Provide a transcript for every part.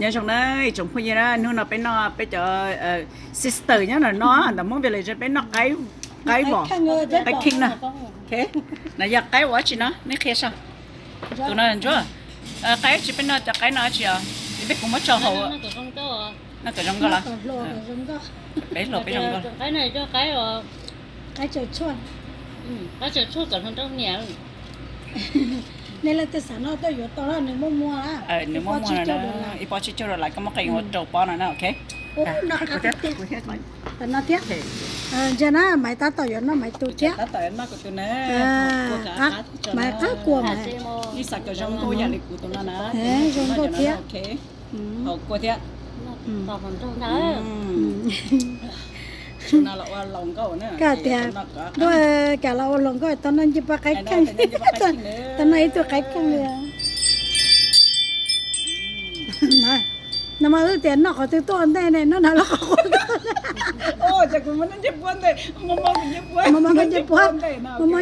Nyob zoo na ib tsoom phooj ywg na, hnub no peb noj peb cov sister nyob no no ntawm Hmoob Village peb noj qaib, qaib vos, qaib khib na. No yog qaib ua tsi no nej qhia saib. Tus no Ntsuab, qaib tsi peb noj cov qaib no tsi os, peb kuv muab tso hauv. Noj kom zoo nkauj los? Peb hluas peb zoo nkauj. Nej leej twg xav noj tuaj yuav tau, nws muaj muag, ib pob tsib caug dollar, koj muab qee ua rau pob no na, ok. Tam no thiab. Ntsia na, Maiv tab tom yuav noj Maiv tus thiab. Maiv qab kua mas. Zoo nkauj thiab. Koj tias, Ntuj, cas los ua hluas nkauj tau noj ncej puab qaib kheej, tau noj ib tug qaib kheej li. No mas wb tias noj qhov twg tuaj ua ntej ne, noj no los qhov qub tuaj. Muaj muag ncej puab, muaj muag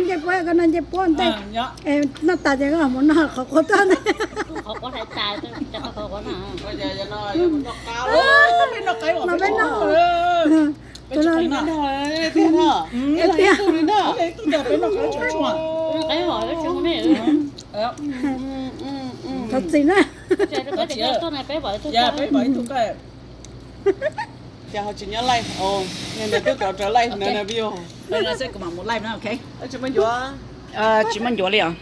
ncej puab, koj noj ncej puab ua ntej. Noj tas ces koj mus noj qhov qub tuaj ntej. Los peb noj. Tiag. Thov txim na. Ces ho tsis nyob live, nws twb rov live na view. Tsis muaj ncuav li os.